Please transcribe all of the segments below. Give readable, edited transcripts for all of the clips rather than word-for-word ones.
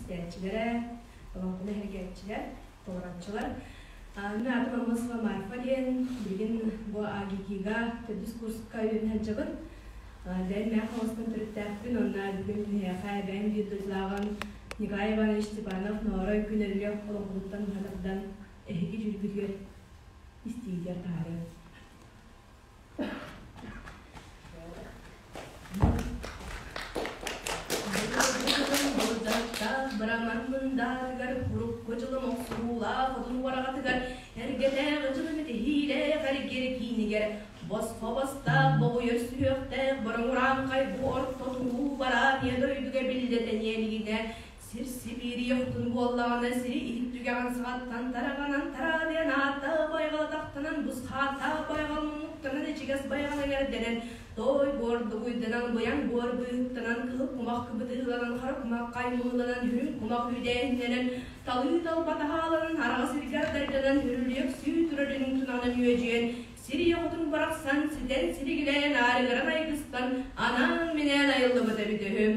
истээччилэрэ, олоҥхону эһэргээччилэр, толорооччулар. Мин аатым Аммосова Марфа диэн, билигин бу АГИКИга төрдүс курска үөрэнэ сылдьабын. Бэйэм Мээх Хаҥаластан төрүттээхпин уонна бүгүн биһиэхэ бэйэм биир дойдулааҕым Николай Иванович Степанов Ноорой күн эрилиэх олоҥхотуттан быһа тардан эһиги дьүүлгүтүгэр истиитигэр таһаарыам. Быраман мындаатыгар урукку дьылым охсуһуулаах отун уораҕатыгар эргэтээҕи дьылым итиһиилээх эргиэр киинигэр босхо бастаах боҕуйар сүһүөхтээх бороҥураанхай бу орто тулуу бараан ийэ дойдуга биллэ тэниэлигинэ Сир Сибиирийэ хотун буоллаҕына сири иһит түгэҕин саҕаттан тараҕанан тараадыйан ааттаах байҕала тахтанан бусхааттаах байҕал муннуктанан ичигэс байҕал эҥэрдэнэн той буор дугуйданан быйаҥ буор быыһыктанан кыһыл кумах кыбытыыланан хара кумах хаймыыланан үрүҥ кумах үүдээһиннэнэн талыы талба таһааланан араҕас сиргэ ардарданан үрүлүйэ сүү турар үрүҥ тунанан үөдүйэн сир ийэ хотун барахсан ситэн силигилээн аарыгыран айгыстан анаан-минээн айыллыбыт эбит үһү.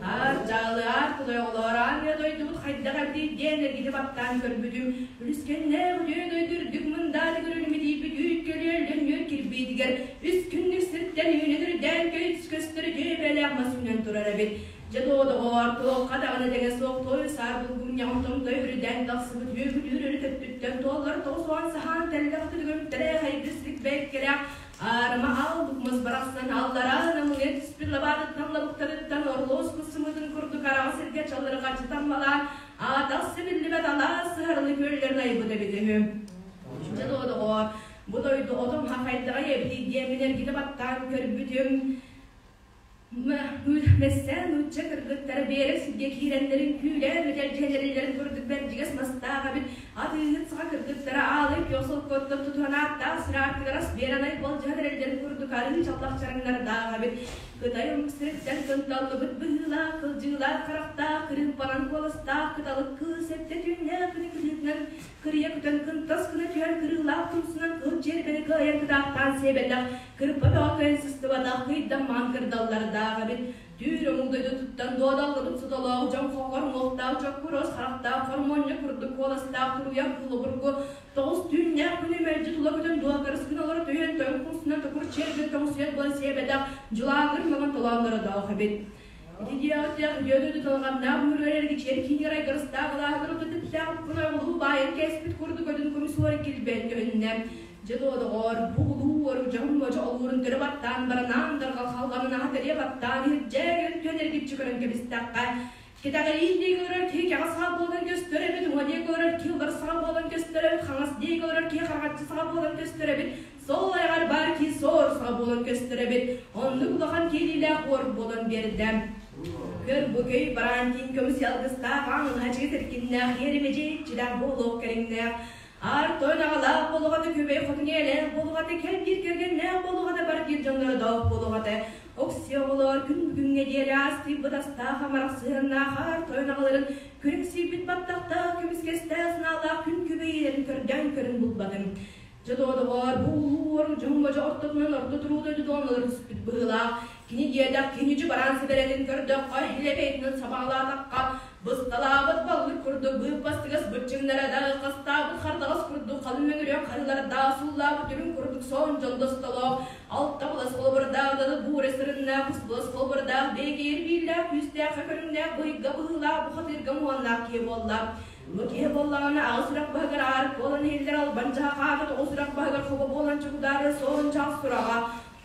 Аар дьаалы аар тулай оҕолоор аан дойдубут хайдах эбитий диэн эргитэ баттаан көрбүтүм. Үлүскэннээх үтүө дойду үрдүк мындаатыгар үлүмүтүйбүт үүт көлүөллэн үөр кирбиитигэр үс күннүк сиртэн үүнэн үрдээн көйүс көстөр үтүө бэлээх мас үүнэн турар эбит. Дьэ доҕоор, туохха даҕаны тэҥэ суох той саар булгунньаҕын томтой үрдээн тахсыбыт үөгүлүүр өрүт өттүттэн туоллар 90 саһаан тэллэх түлүгүмтэрэ хайгыс бэккэлээх аарыма аал букмас барахсан аллараа намыһыйа түспүт лабаатыттан лабыктарыттан орлоос сымыытын курдук араҕас сиргэ чаллырҕаччы таммалаан аатах сибиллибэт алаас сыһарылы күөллэрин айбыт эбит үһү. Дьэ доҕоор, бу дойду отон хахайдаҕай эбитий диэммин эргитэ баттаан көрбүтүм. Мэссээн нуучча кыргыттара биэрэк сиргэ киирэннэрин күүлээн мэтэлдьиһэлэрин курдук бэрдьигэс мастаах эбит. Атыыһыт саха кыргыттара аалай күөх солкоттон тутуһан ааттаах сир аартыгар ас биэрэн ай болдьоһон эрэллэрин курдук арыы чаллах чараҥнардаах эбит. Кытай омук сириттэн кынталлыбыт быһыылаах, кылдьыылаах харахтаах, кырыымпанан куоластаах кыталык кыыс эттэ түүннээх күнү кытыытынан кырыйа көтөн кынтас гына түһэн кырыылаах тумсунан кыл дьиэрбэни кыайан кытаахтаан сиэбэтэх Кырпа бөҕө кыайан сыстыбатах кыйдаммаан кырдаллардаах эбит. Түүр омук дойдутуттан дуодаллыбыт сотолоох дьон хоҥор уҥуохтаах чоккуруос харахтаах хормуонньа курдук куоластаах туруйах кылыбургу тоҕус түүннээх күнү мэлдьи тула көтөн дуокарыс гына олоро түһэн тоҥ кумсунан токур чиэргэ тоҥсуйан буолан сиэбэтэх дьулааҥыр маҥан толооннородоох эбит. Ити диэҕиттээх үтүө дойду талҕаннаах муҥуругар эргичийэр киинигэр айгырыстаах алааһыгар утутуттаах уккун ойоҕолуу баайан кээспит курдук өтүн көмүс уор килбээн көһүннэ. Дьэ доҕоор, бу улуу уору дьоһун модьу олуурун өрө баттаан баран аан дарҕа халҕанын аһа тэрийэ баттаан иһирдьээгин түөн эргиччи көрөн кэбистэххэ, кэтэҕириин диэки олорор киһи кэҕэ саҕа буолан көстөр эбит, уҥа диэки олорор киһи улар саҕа буолан көстөр эбит, хаҥас диэки олорор киһи хараҥаччы саҕа буолан көстөр эбит, сол айаҕар баар киһи соор саҕа буолан көстөр эбит. Оннук улахан киириилээх уор буолан биэрдэ. Көр бу көй бараан тиин көмүс алгыстаах аҥаҥачыгы тэркиннээх, иэримэдьииччилээх буолуох кэриҥнээх Аар тойон аҕалаах буолуҕата, күбэй хотун ийэлээх буолуҕата, кэлгиир кэргэннээх буолуҕата, баргиир дьонноро доох буолуҕата. Оксиэ оҕолоор, күн бүгүҥҥэ диэри аастыйбыт астаах амарах сыһыаннаах аар тойон аҕаларын күлүмсүйбүт баттахтаах, көмүскэстээх санаалаах күн күбэй ийэлэрин көрдөөн көрүн булбатым. Дьэ доҕоор, бу улуу уору дьоҥ-модьу ортотунан орто туруу дойду дуомалар түспүт быһыылаах. Кини диэтэх киничи бараан сэбэрэтин көрдөххө, илэбэйтинэн сабаҕалаатахха, бысталаабыт баллыр курдук быыппастыгас быччыҥнара да, хастаабыт хардаҕас курдук халыҥ мөҥүрүөх харылардаах, суллаабыт үрүҥ курдук соон дьондостолоох, алта былас холобурдаах, далы буура сырыннаах, үс былас холобурдаах, бэйэкэйэр бииллээх, күүстээх көрүҥнээх, быһыйга быһыылаах, бухатыырга муһаннаах киһи буолла. Бу киһи буоллаҕына аҕыс үрэх баһыгар аар буолан иһиллэр албан дьаһахаата тоҕус үрэх баһыгар хобо буолан чокудаары суорун чаас сураҕа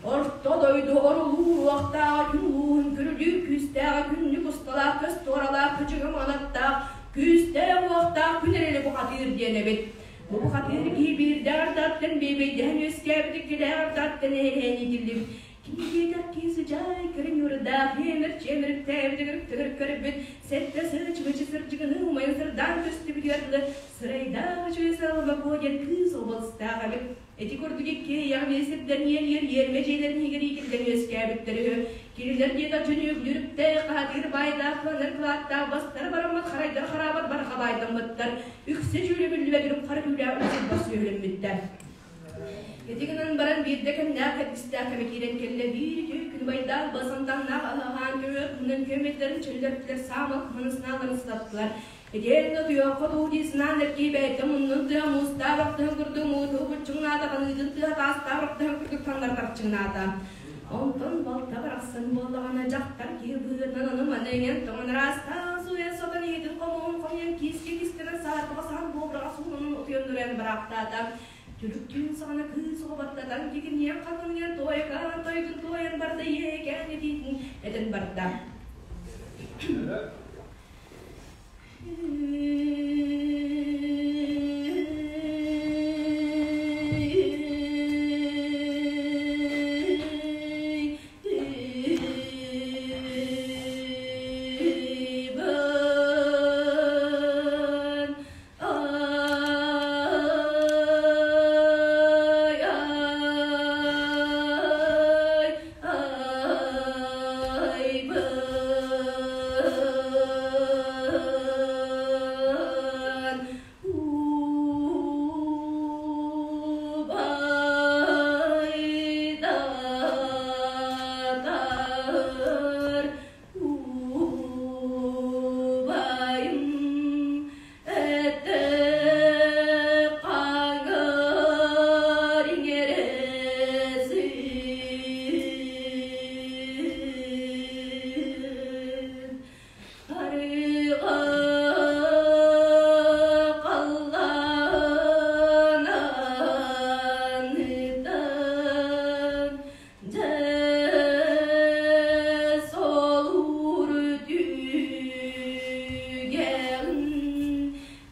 Орто дойду орулуур уохтааҕа күн улууһун күрүлүүр күүстээҕэ күннүк усталаах көс туоралаах кычыгым анаттаах күүстээх уохтаах күн эрэли бухатыыр диэн эбит. Бу бухатыыр киһи биирдээх ардаттан биэбэйдэһэн үөскээбит иккилээх ардаттан эһэһэн иитиллибит. Кини диэтэх киһи сыдьаай көрүн ньуурдаах иэмир чиэмириктээбит ыгырыктыгыр көрбүт сэттэ сыл чүмэчи сырдьыгыныы умайан сырдаан көстүбүтүгэр дылы сырайдаах үчүгэй саралба куо диэн кыыс обалыстаах эбит. Ити курдук икки ыйаҕа биир сирдэн иэр-иэр иэрмэ дьиэлэрин иһигэр иитиллэн үөскээбиттэр үһү. Кинилэр диэтэх дьон үгүлүрүктээх, хаһатыыр баайдаах, кыланар кылааттаах, бастар бараммат, харайдар хараабат барҕа баайдаммыттар. Үксэ дьүүлэ биллибэт үрүҥ хара күүлээх үксүн бас үөһүлэммиттэр. Ити гынан баран биирдэ кэмнээх кэрдиистээх кэмэ киирэн кэллэ, биир үтүө күн убайдаах басантаннаах аһаан көмөр кыһынын күөмэйдэрин чөллөртүлэр, саамал кыһынын санааларын сататтылар. Итиэннэ утуйуохха дуу дии санаан эргий бэйэтэ муннун тыа муустаах охтуһун курдук муутуу буччуҥнаата, ханыытын тыа таастаах охтуһун курдук таҥнары тарчыҥнаата. Онтон балта барахсан буоллаҕына дьахтар киһи быһыытынан ону-маны иҥэн-тоҥон ыраастаан сууйан сотон иһитин хомуһун хомуйан киискэ кистэнэн саарбаҕа саһан буобураҕа суунан утуйан нуруйан бараахтаата. Түлүк түүн саҕана кыыс оҕо баттатан кикиниэн хатыныйан туойкаан тойгун туойан барда иэкээн этиитин этэн барда. Убайдар, убайым Этэ-хаҥар иҥэрээсин, Арыыга халлаан аныттан, Дьэ солуур түгэҕин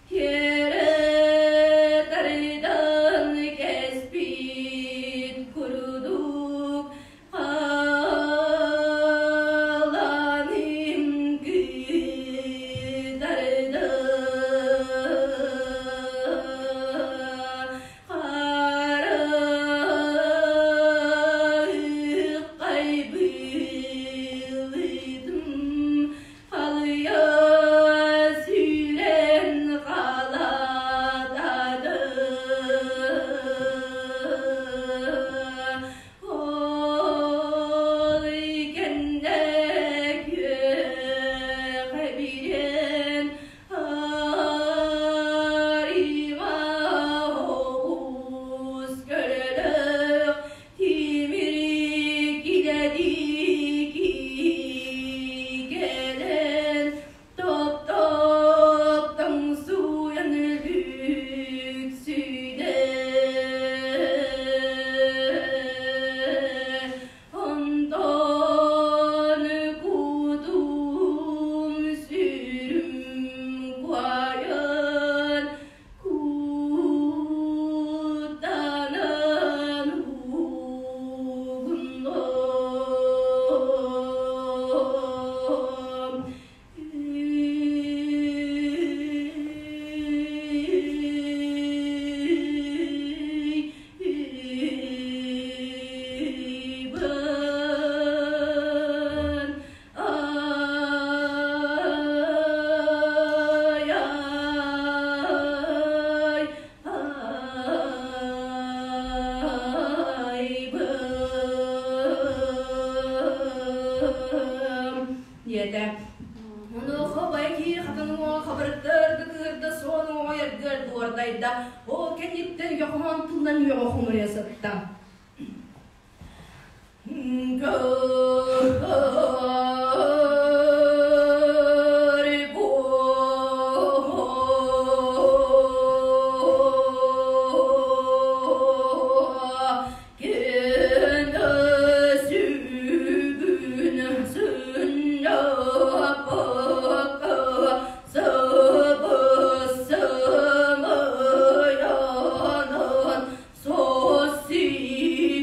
Тиэрэ тардан кэспит курдук халаным кытарда. Хараххай быылытым Халыйа сүүрэн халаатады. Ол кэннэ күөх эбирэн арыма оҕус көлөлөөх Тимири килэдии кэлэн, топ-топ тоҥсуйан өлүксүйдэ. Онтон кутум сүрүм куайан, Куттанан угуннум. Ый-бын Ай, ай, айбым диэтэ. Онуоха байкии хатын уҥуоҕа хабырыттарга кыырда, суон уҥуоҕа эргэр дуордайда. Ол кэнниттэн үөҕэ тылынан үөҕэ хомуруйа сытта. Сос сикэйинэн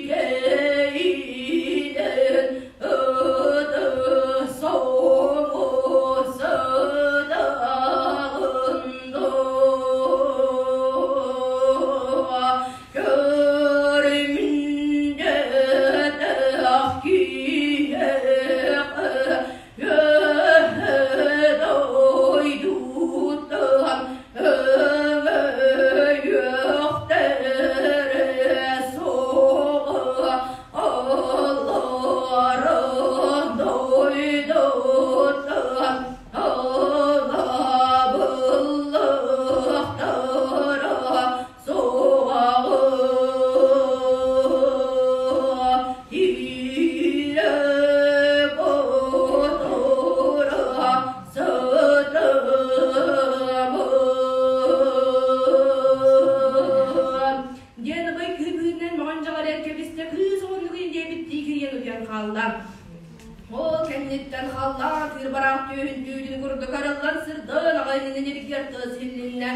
курдук арыллан сырдаан аҕай иннинэн эргийэр тыас иһилиннэ.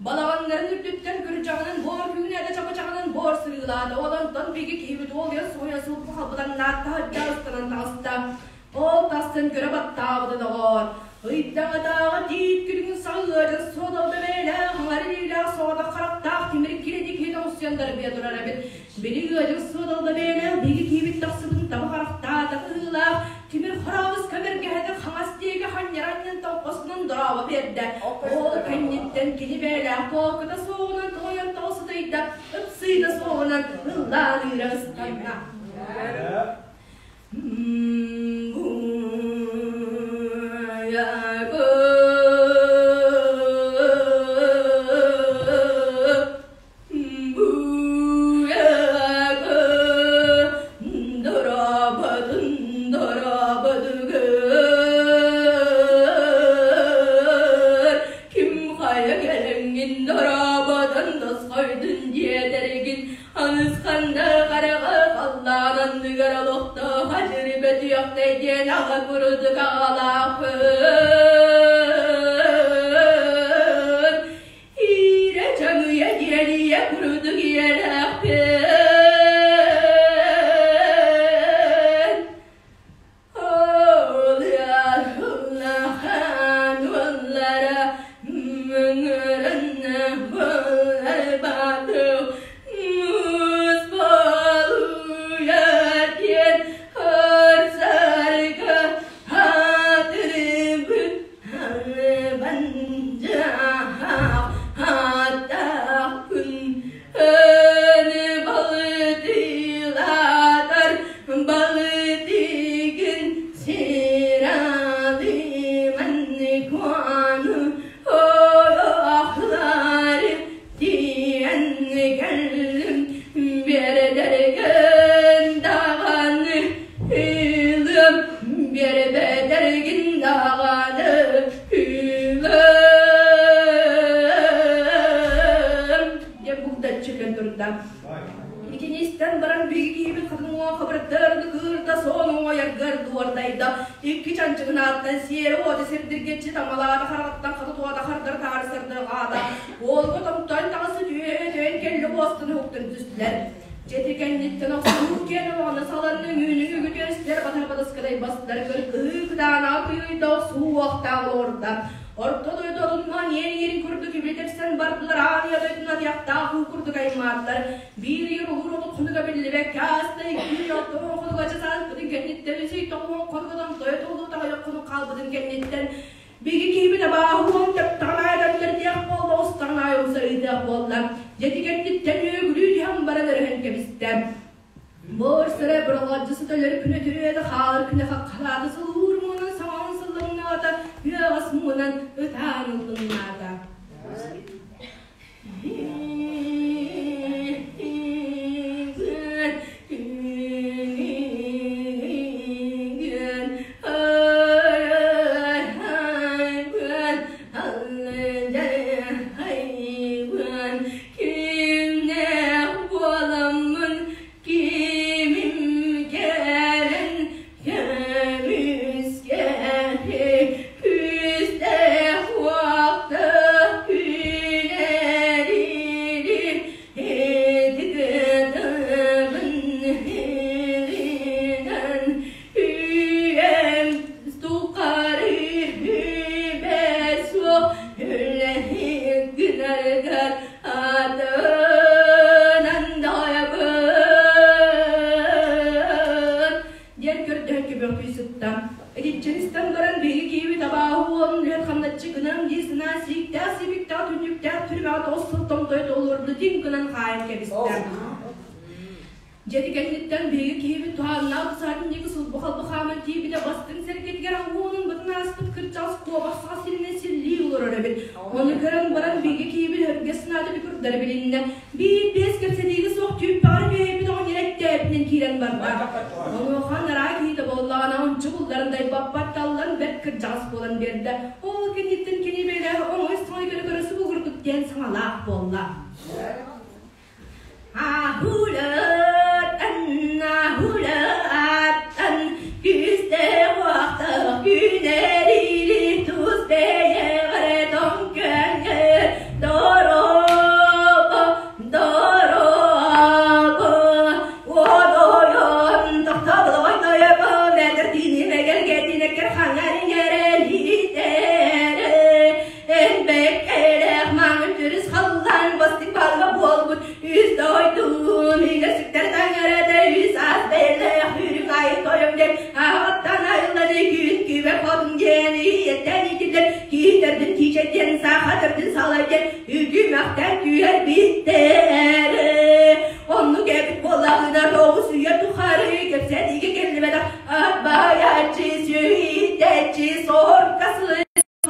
Балаҕаннарын үрдүттэн күрдьэҕинэн буор түүнээтэ чабычаҕынан буор сырыылаата, ол онтон биһиги киһибит уолуйа суойа сулбу халбытаннаат таһырдьа ыстанан таҕыста. Ол тахсан көрө баттаабыта доҕоор, ыйдаҥатааҕы тиит күлүгүн саҕа ыадьын суодалда бэйэлээх, аҥар илиилээх соҕотох харахтаах тимир килэти киһи тоҥсуйан дарбыйа турар эбит. Били ыадьын суодалда бэйэлээх биһиги киһибит тахсыбытын таба харахтаата быһыылаах, тимир хорообуска бэргэһэтин хаҥас диэки ханньара анньан тоҥхосунан дорообо биэрдэ. Ол кэнниттэн кини бэйэлээх буолкута суоҕунан тоһуйан тоҕо сытыйда, ыпсыыта суоҕунан ыллаан ыыра ыстанна. Ким хайа кэлэҥҥин дорооботон тосхойдун диэтэргин Анысханна хараҕа халлаан анныгар олохтоох адьыры бөтүөхтэй диэн аҕа курдук аҕалаахпын. Иирэ чаҥыйа диэн ийэ курдук ийэлээхпин. Балытыылаатар балытыгын сиралыман куону олохлары тиийэн кэллим биэрдэргин даҕаны ылым биэрбэтэргин даҕаны ылым диэн бултаччы кэлэн турда. Итини истэн баран биһиги киһибит хатыҥ уон хабырдарын кыырда суон уҥуойаргар дуордайда. Икки чанчыгын ааттан сиэри уота сирдиргэччи тамалаата хараҕыттан хата туота хардары таары сырдырҕаата. Уолга томтойон таҕысы түөтөйөн кэллэ уостан уһуктан түстүлэр. Дьэти кэнниттэн охсуһуу киэн олоҕуна саланны үүнүҥ үгүтүөстэр батар батыскадай бастар көр кыһыы кытаанаҕа кыйыйда охсуһуу уохтаах олорда. Орто дойду отуннан иэн-иэрин курдук ибили тэпсэн бардылар, аан ийэ дойдуну атыйахтаах уу курдук аймааттар. Биир ыйыр уһуур отут хонуга биллибэккэ ааста, икки ый 60 хонуга ча сааспытын кэнниттэн, үс ый 90 хонуга тойо туолуута аҕыйах хонук хаалбытын кэнниттэн биһиги киһибит абааһы уон тэптэҕин аайы дэннэрдиэх буолла, устаҕын аайы умсарыытыах буолла. Дьэти кэнниттэн үөгүлүү түһэн баран өрөһөн кэбистэ. Бор сыра быралҕадьысы төлөр күнэ түрүөтэ хаалар күнэ хаххалаата сылуур муҥунан саҥаҕын сыллаҥнаата үөҕэс муҥунан ытаан ыллыҥнаата. Кимнээх буоламмын кимим кэлэн көмүскэһи күүстээх уохтаах күнэрири этигэтабын хиринэн үйэм тухары үбэ суох үлэһит гынаргар атынан дайабын диэн көрдөһөн көбөхтүү сытта. Итиччэн истэн баран биһиги киһибит абааһы уолун үлэһит хамначчы гынан дии санаа сииктээх сибиктээх түннүктээх түрмэҕэ 9 сыл томтойо толорду дьиҥ гынан хаайан кэбистэ. Дьэти кэнниттэн биһиги киһибит туһааннаах саатын диэки сулбу-халбы хааман тиийбитэ бастыҥ сэргэтигэр уонун бытын ааспыт кырдьаҕас куобах саҕа сиринэн силлии олорор эбит. Ону көрөн баран биһиги киһибит өбүгэ санаата бүкүрдэрэ билиннэ. Биир биэс кэпсэтиигэ суох түүппэҕэр түһэйбит оҕонньор эттээбитинэн киирэн барда. Онуоха анараа киһитэ буоллаҕына ончу булларын дайбаппат таллан бэрт кырдьаҕас буолан биэрдэ. Ол кэнниттэн кини бэйэлээх оҥой саҥай көрө-көрө субугурдук диэн саҥалаах буолла. Аһулаатан, аһулаатан, күүстээх уохтаах күнэриили тус бэйэ. күн күбэ хотун диэн ийэттэн иитиллэн киһи төрдүн киичэ диэн саха төрдүн сала диэн үтүмэхтэн түһэрбиттэр. Оннук эбит буоллаҕына 9 үйэ тухары кэпсэтиигэ кэллибэтэх ат баайааччы, сүөһү сорка сылы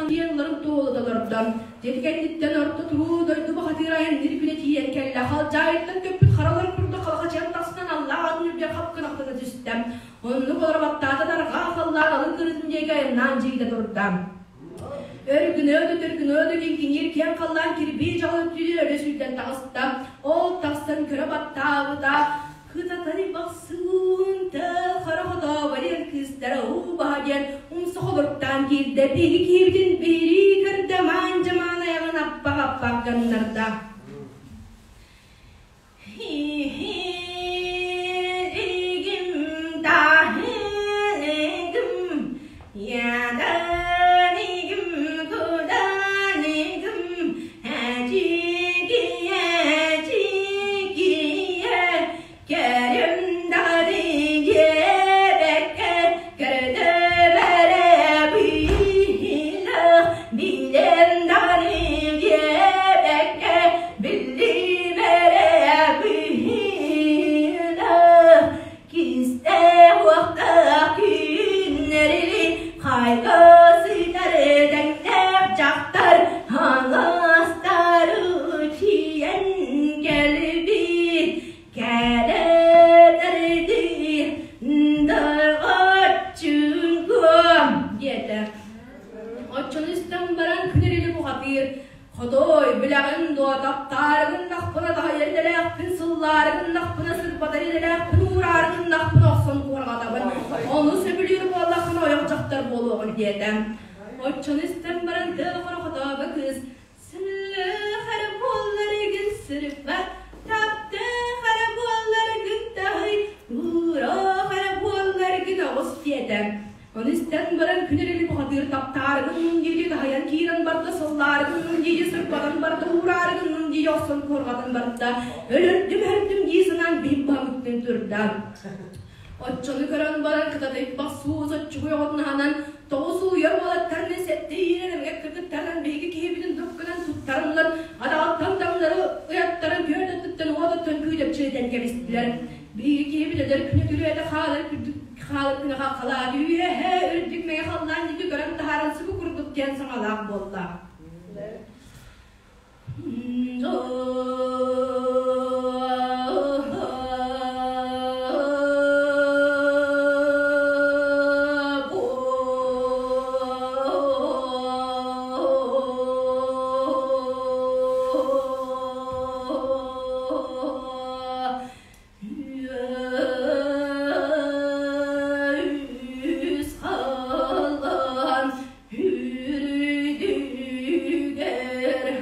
Диэнларын туолута олордо. Дьиэ кэнниттэн орто туруу дойду бухатыыр айанныыр күнэ тиийэн кэллэ. Халдьаайыттан көппүт хараларын курдук халахачыйан тахсан аллаах атын үрдүгэр хап гынахтана түстэ. Оннук олоро баттаата да арҕаа халлаан алын кырыытын диэки айаннаан дьиҥдэ турда. Өргүнөөдө төргүнөөдө киҥкиниир киэҥ халлаан кирбии дьаҕыл өттүнэн өрө сүүрдэн таҕыста. Ол тахсан көрө баттаабыта Кытатай бахсыын хара хотообо диэн кыыстара уу баһа диэн умса холоруктаан киирдэ. Биһиги киһибитин биһирии көрдө, маан дьамаан айаҕын аппах-аппах гыннарда. Игим таһыгым яданигим куданигим Эчикийэ, эчикийэ, кэрим даҕаны диэбэккэ, көрдөбөрө быһыылаах, билэн даҕаны диэбэккэ, биллибэрэ быһыылаах, кистээх уохтаах күннэри хайга сытар тэҥнээх дьахтар хаҥастары тиийэн кэлбит кэлэтэрдии дайҕаччыҥкым диэтэ. Оччону истэн баран күн эрили бухатыыр Хотуой, билэҕин дуо, таптаары гыннахпына таһыйар идэлээхпин, сыллаары гыннахпына сырбатар идэлээхпин, уураары гыннахпына охсон куорҕатабын. Ону сөбүлүүр буоллаххына ойох дьахтар буолуоҕун диэтэ. Оччону истэн баран тыал хорохотообо кыыс «Сыллаах эрэ буолларгын сырбат, таптаах эрэ буолларгын таһый, уураах эрэ буолларгын оҕус» диэтэ. Ону истэн баран күн эрили бухатыыр таптаарыгын дии таһыйан киирэн барда, сыллаарыгын дии сырбатан барда, уураарыгын дии охсон куорҕатан барда, өлөрдүм-өлөрдүм дии санаан биир баһын турда. Оччону көрөн баран кытатыйбах суус оччугуй оҕотун аһанан тоҕус улуйар уолаттарны сэттэ иирэн эмгэ кыргыттарынан биһиги киһибитин дук гынан туттарыллан адаҕаттан таҥнары ыйаттаран түөрт өттүттэн уот оттон күүдэпчилэтэн кэбистилэр. Биһиги киһибит өлөр күнэ түрүөтэ хаалар күрдүк хаалар күнэ хаххалаат үөһэ үрдүк мэҥэ халлаан диэки көрөн таһааран субу курдук диэн саҥалаах буолла. Үс халлаан үрдүгэр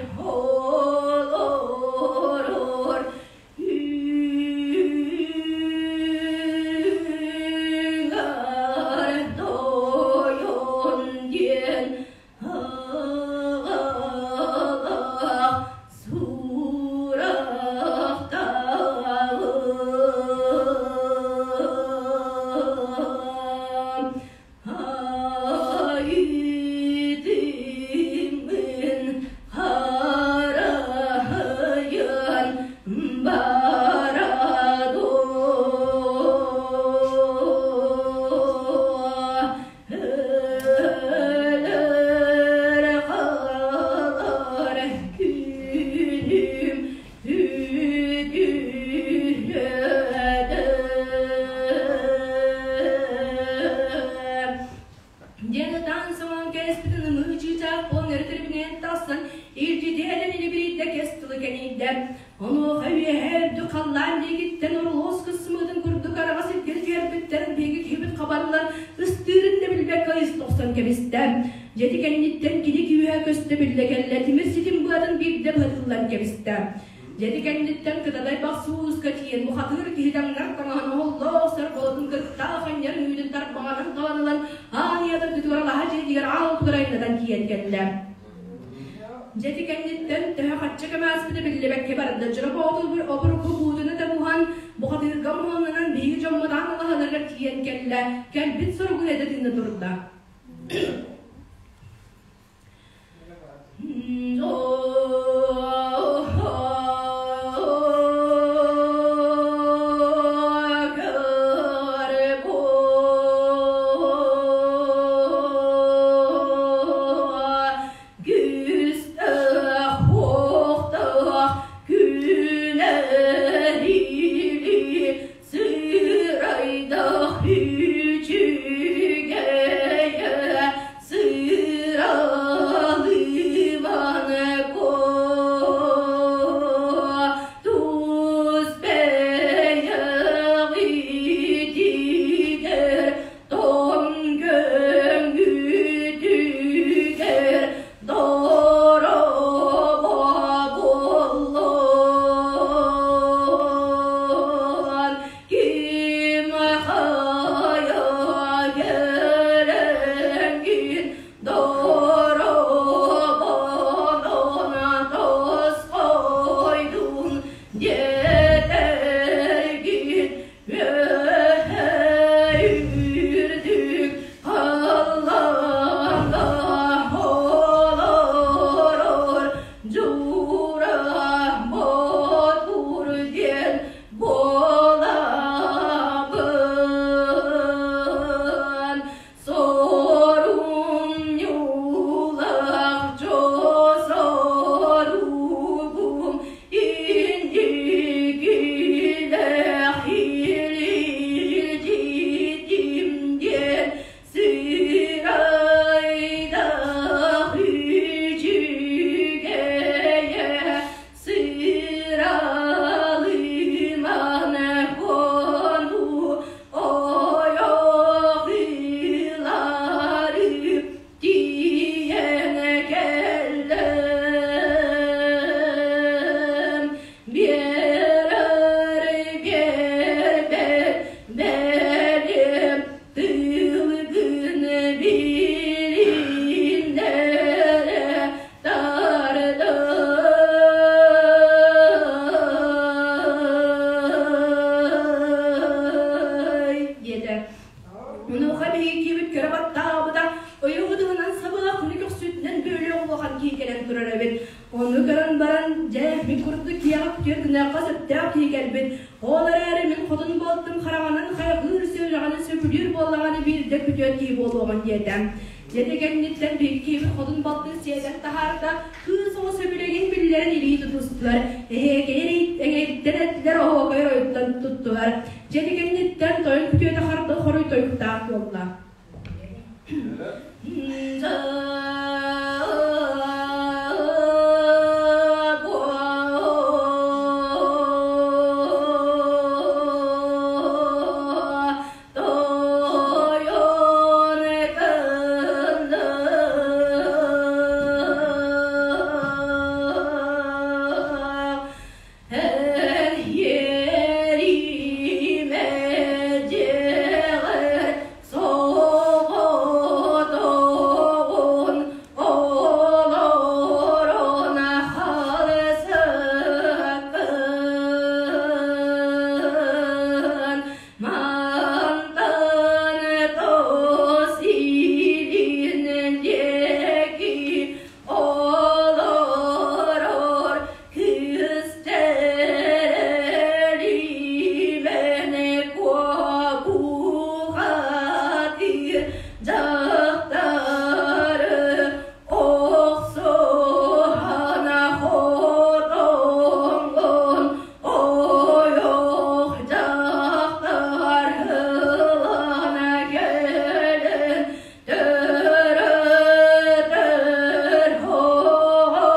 олорор үҥэр тойон диэн аҕалаах сурахтаҕым Айдыммын харайан барадо Өлөр хаалар күнүм үтүөдэ Диэн ытаан соҥон кээспитин ымыы чыычаах буолан өрө тирибинэйэн тахсан илдьитиһэн илибирийдэ кэс тылы кэнийдэ. Онуоха үөһээ үрдүк халлаан диэкиттэн орулуос кысмыытын курдук араҕас илгин түһэрбиттэрин биһиги киһибит хабаллан ыстыырын да билбэккэ ыйыс тохсон кэбистэ. Дьэти кэнниттэн кини күүһэ көстө биллэ кэллэ, тимир ситим быатын биирдэ быһытыллан кэбистэ. Дьэти кэнниттэн кытадай бахсы ууска тиийэн бухатыыр киһи таҥнар таҥаһын оһоллоох охсор болотун кытта ханньар үүтүн тарбаҕынан талан ылан аан ийэ дойдутугар алаһа дьиэтигэр аал утугар айаннатан тиийэн кэллэ. Дьэти кэнниттэн төһө харчы көмө ааспыта биллибэккэ барда. Дьоро боотур обургу буутуна да буһан. муһан, бухатыырга муһалланан биһиги дьоммут аан алаһаларыгар тиийэн кэллэ, кэлбит соругу этэ тыына турда. Сырайдах үчүгэйэ Сыралыман тус бэйэҕитигэр тоҥ көҥүтүгэр Дороба буоллун ким хайа кэлэҥҥин доробонон тосхойдун диэтэргин Үөһэ үрдүк халлааҥҥа олорор Дьуура Ботур диэн буолабын. Сорумньулаах дьосоругум инникилээх илдьитим диэн сырайдаах үчүгэйэ сыралыман хонуу ойох ылары тиийэн кэллим биэрэр биэрбэт бэлиэм тылгын билиннэрэ таардай диэтэ. Онуоха биһиги киһибит көрө баттаабыта, ойуубутунан сабыла күнү көхсүтүнэн бүөлүөх улахан киһи кэлэн турар эбит. Ону көрөн баран, дьэ, мин курдук киһиэхэ күтүөр гыныахха сөптөөх киһи кэлбит. Ол эрээри мин хотун буолтум хараҥанан хайҕыыр сүрэҕинэн сөбүлүүр буоллаҕына биирдэ күтүөт киһи буолуоҕун диэтэ. Дьэ кэнниттэн биһиги киһибит хотун балтын сиэтэн таһаарда, кыыс оҕо сөбүлэҥин биллэрэн илии тутустулар, эһиэкэйэр эҥэриттэн эттилэр, оһуокай оройуттан туттулар. Дьэ кэнниттэн тойон күтүөтэ хардыл хоруй тойуктаах буолла. Тойон кыннах эн иэримэ дьиэҕэр соҕотоҕун олорон халсыккын Мантан тос илин диэки олорор күүстэрибэн куобухатыыр дьахтары охсуһан хотоҥҥун Ойох дьахтар ылан кэлэн төрөтөр оҕону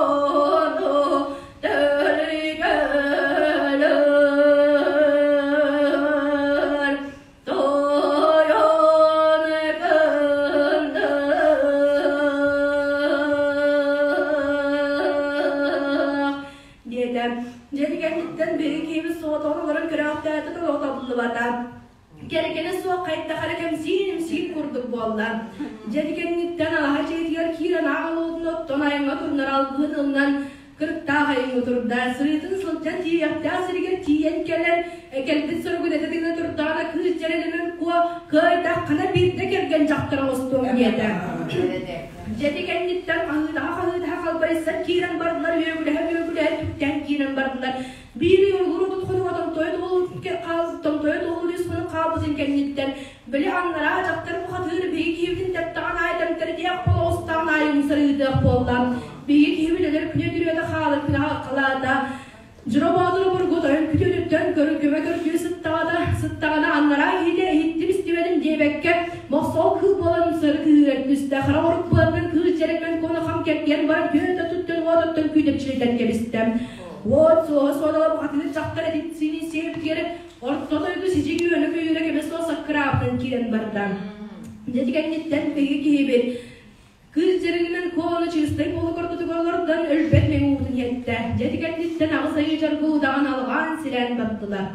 төлгөлөр. Тойон кынных диэтэ. Дьиэ кэнниттэн биһиги киһибит соҕотоҕун олорон көрөөхтөөтө да олох табыллыбата. Кэргэнэ суох хайдах эрэ кэмсиин-имсиин курдук буолла. Дьиэ кэнниттэн алаһа дьиэтигэр киирэн аҕал уотун оттон айаҥҥа турунар алгыһын ылынан. Кырыктаах айыҥҥа турда, сырыытын сылдьан тиийиэхтээх сиригэр тиийэн кэлэн, кэлбит соругун этэ тыына турдаҕына кыыс дьэрэлэмэн куо кыайдаххына биирдэ кэргэн дьахтар оҥостуом диэтэ. Дьэти кэнниттэн хаһыытаһа-хаһыытаһа халбарыйсан киирэн бардылар, үөгүлэһэ-үөгүлэһэ түктээн киирэн бардылар. Биир ый уругурутун хонуга томтойо туолуу үс хонук хаалбытын кэнниттэн, били аннараа дьахтар бухатыыр биһиги киһибитин тэптэҕин аайы тэмтэритиэх буола оҕустаҕын аайы умсарыытыах буолла. Биһиги киһибит өлөр күнэ түрүөтэ хаалар күнэ халаата. Дьоро Боотур обургу тойон күтүөтүттэн көрү көмө көрдүү сыттаҕына, сыттаҕына аннараа киһитэ иһиттим истибэтим диэбэккэ, мохсоҕол кыыл буолан умсары кыыһыран түстэ. Хара орук быатынан кыыс дьэрэкэн куону хам кэргэн баран күөтэ туттан уотуттан күүдэпчилитэн кэбистэ. Уот суоһа суодала бухатыыр дьахтар этин-сиинин сиэбитигэр орто дойду сидьиҥ үөнэ-көйүүрэ кэмэ суох саккыраабытын киирэн барда. Дьэ кэнниттэн биһиги киһибит Кыыс дьэриҥинэн Куону чыыстай буола курдутугар олордон өлбөт мэҥэ уутун иһэттэ. Дьэ ити кэнниттэн аҕыс айыы дьаргы удаҕан алҕаан силээн бардылар.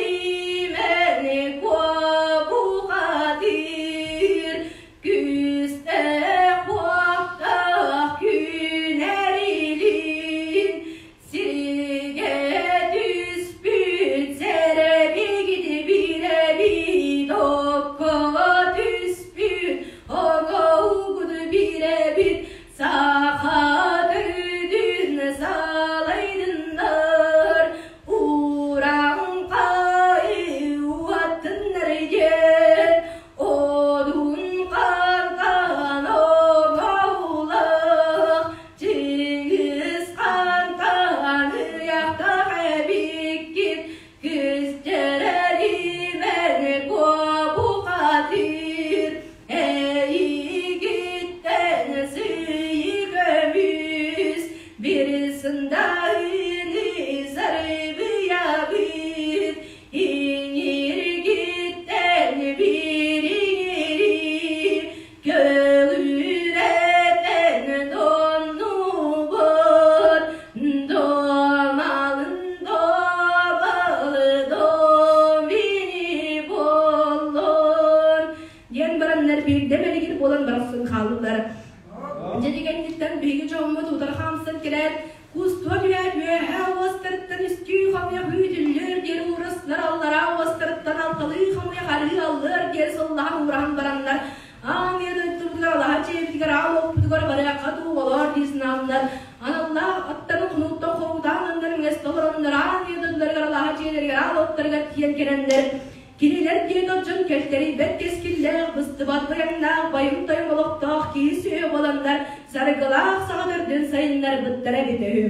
Күүстэрэлимэни куобухатыыр, күүстээх уохтаах күнэрилин, сиргэ түспүт сэрэбигит бирэбит, окко түспүт оҕоугут бирэбит, Саха төрүтүн салайдыннар, Урааҥхай уаттыннар диэн, Одун хаантан оҥоһулах, Чингис хаантан ыйахтаах эбиккит, Күүстэрэлимэн куобухатыыр, Эйигиттэн сыыйы көмүс, бир сындайыны сарбыйабыт, Иҥиргиттэн биир иҥири, Көлүрэтэн доннубут, Домалын добалы домини буоллун диэн бараннар биирдэ мэлигир буолан барахсан хааллылар. Дьэ кэнниттэн биһиги дьоммут утары хаамсан кэлээт, кустуа түһээт үөһээ уостарыттан үстүү хамыйах үүтүллүөр диэри уурастылар, аллараа уостарыттан алталыы хамыйах арыы аллыар диэри сыллаһан уураһан бараннар, аан ийэ дойдубутугар алаһа дьиэбитигэр аал уоппутугар барыахха дуу олоор дии санааннар, аналлаах аттарын хонууттан хоруутаан аннар үҥэстэ олороннор аан ийэ дойдуларыгар алаһа дьиэлэригэр аал уоттарыгар тиийэн кэлэннэр, Кинилэр диэн дьон кэлтэрийбэт кэскиллээх, быстыбат быйаҥнаах, байым-тойум олохтоох киһи сүөһү буоланнар, саргылаах саҕа төрдүн сайыннарбыттара эбитэ үһү.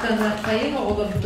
Танаххайым оҕолорбутун.